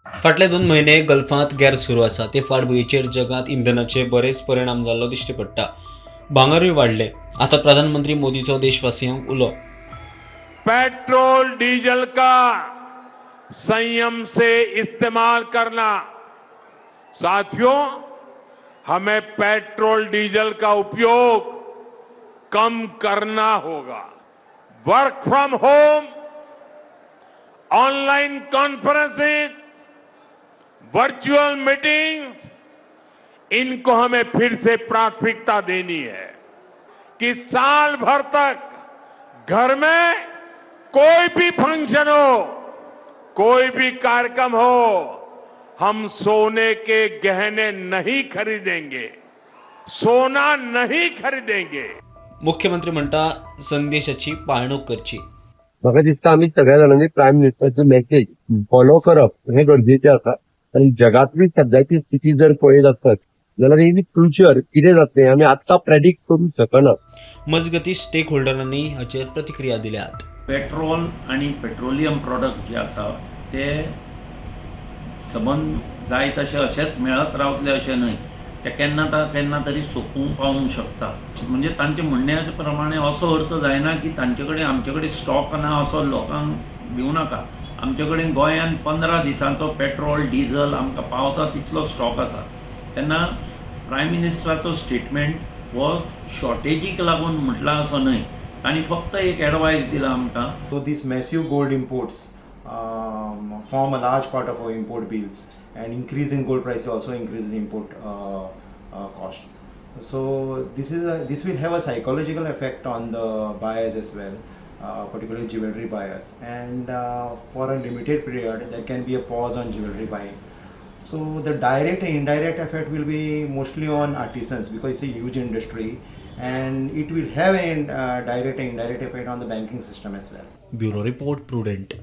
फाटले 2 म्हयने गल्फांत गॅर सुरू आसा. ते फाटभुंयेचेर जगांत इंधनाचे बरेच परिणाम जाल्लो दिश्टी पडटा. भांगरूय वाडलें. आतां प्रधानमंत्री मोदीचो देशवासियांक उलो. पेट्रोल डीजल का संयम से इस्तेमाल करना. साथियों, हमें पेट्रोल डीजल का उपयोग कम करना होगा. Work from home, online conferences, virtual meetings, इनको हमें फिर से प्राथमिकता देनी है कि साल भर तक घर में कोई भी फंक्शन हो, कोई भी कार्यक्रम हो, हम सोने के गहने नहीं खरीदेंगे, सोना नहीं खरीदेंगे. मुख्यमंत्री म्हणटा, संदेशाची पाळणूक करची. म्हाका दिसता, आमी सगळ्या जाणांनी प्रायम मिनिस्टराचो मेसेज फॉलो करप हें गरजेचें आसा आनी जगांतली सद्याची स्थिती जर पळयत आसत जाल्यार इन फ्युचर कितें जातलें, आमी आत्तां प्रेडिक्ट करूंक शकना. मजगती, स्टेक होल्डरांनी हाचेर प्रतिक्रिया दिल्यात. पेट्रोल आनी पेट्रोलियम प्रोडक्ट जे आसा ते सबंद जाय तशें अशेंच मेळत रावतले अशें न्हय. ते केन्ना केन्ना तरी सोंपूंक पावूंक शकता. म्हणजे तांचे म्हणण्या प्रमाणे असो अर्थ जायना की तांचे कडेन, आमचे कडेन स्टॉक ना असो लोकांक भिवू नाका. आमचे कडेन गोंयांत 15 दिसांचो पेट्रोल डिझल आमकां पावता तितलो स्टॉक आसा. तेन्ना प्रायम मिनिस्टराचो स्टेटमेंट हो शॉर्टेजीक लागून म्हटला असो न्हय. तांणी फक्त एक एडवायस दिला आमकां. So these massive gold imports form a large part of our import bills, and increase in gold price also increases the import cost. So this will have a psychological effect on the buyers as well, particularly jewelry buyers. And for a limited period, there can be a pause on jewelry buying. So the direct and indirect effect will be mostly on artisans because it's a huge industry, and it will have a direct and indirect effect on the banking system as well. Bureau report, prudent.